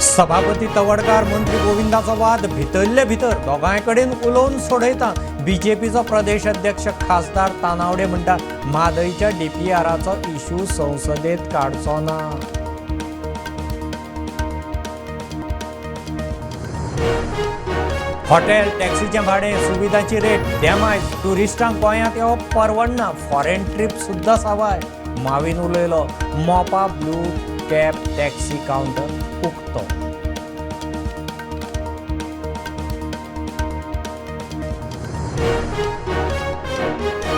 सभापती तवडकार मंत्री गोविंदाचो वाद भितरले भितर दोगांय कडेन उलोवन सोडयता. बीजेपीचो प्रदेश अध्यक्ष खासदार तानावडे म्हणटा म्हादयच्या डीपीआराचो इश्यू संसदेत काडचो ना. हॉटेल टॅक्सीचें भाडें सुविधाची रेट देमायज, ट्युरिस्टांक गोंयांत येवप परवडना, फॉरेन ट्रीप सुद्दां सवाय. मावीन उलयलो. Mopa blue cab taxi counter उक्तो.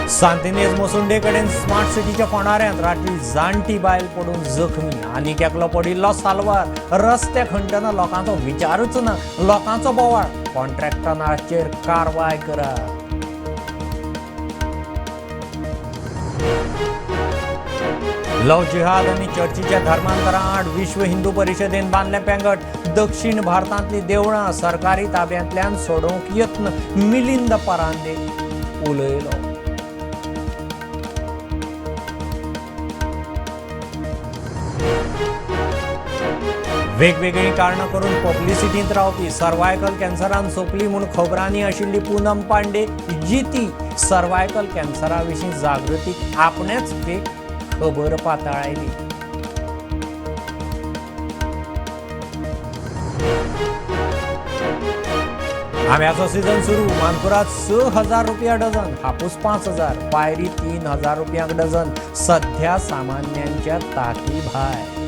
सांतिनेज मसुंडे कडेन स्मार्ट सिटीच्या फोंडाऱ्यांत राती जाणटी बायल पडून जखमी, आनीक एकलो पडिल्लो साल्वार. रस्ते खणटना लोकांचो विचारूच ना, लोकांचो बोवाळ. कॉन्ट्रॅक्टराचेर कारवाय करा. लव जिहाद आनी चर्चीच्या धर्मांतरा आड विश्व हिंदू परिशदेन बांदलें पेंगट. दक्षिण भारतांतली देवळां सरकारी ताब्यांतल्यान सोडोवंक यत्न, मिलिंद परांदे उलयलो. वेगवेगळीं कारणां करून पब्लिसिटींत रावपी सर्वायकल कॅन्सरान सोंपली म्हूण खबरांनी आशिल्ली पूनम पांडे जिती. सर्वायकल कॅन्सरा विशीं जागृतीक आपणेच एक खबर पातळायली. आंब्याचो सीझन सुरू. मानकुराद 6,000 रुपया डझन, हापूस 5,000, पायरी 3,000 रुपयांक डझन. सध्या सामान्यांच्या ताकी भायर.